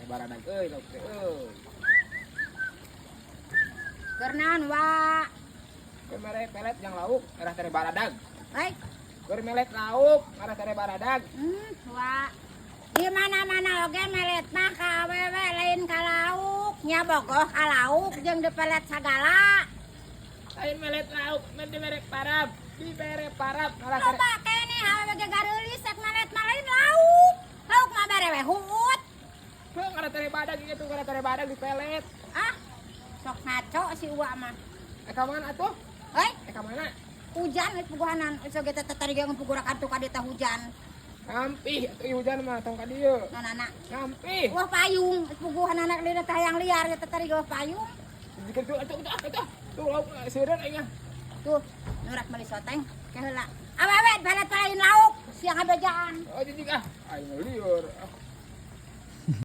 Baradag euy lauk teh euy. Keur naon, Wa? Keur mere pelet jang lauk, ngarah tere baradag. Hei, Keur melet lauk, ngarah tere baradag. Wa. Di mana-mana oge melet mah ka awewe, lain ka lauk. Nya bogoh ka lauk jeung dipelet sagala. Lain melet lauk, men dibere parab. Dibere parab ngarah tere. Loba keneh awewe ge gareulis rek melet mah lain lauk. Lauk mah bere we huut. Heuh, ngarah tere badag ieu tuh, ngarah tere badag dipelet. Ah, sok ngaco si Uwa mah. Eh, ka mana atuh? Hei, Eh, ka mana? Hujan we puguhanan. Geus ge teh tadi ge ngepugurakan tuh ka dieu teh hujan. Ngampih atuh ieu hujan mah, tong ka dieu. Nonana. Ngampih. Wah, payung, puguhan anak lieu teh hayang liar ya teh tadi ge payung. Jika tuh atuh atuh atuh. Tuh lauk seureun aing ah. Tuh, nurak meuli soteng ke heula. Awewe balet lain lauk, siang ngabejaan. Oh, jijik ah. Aing lieur. Ah.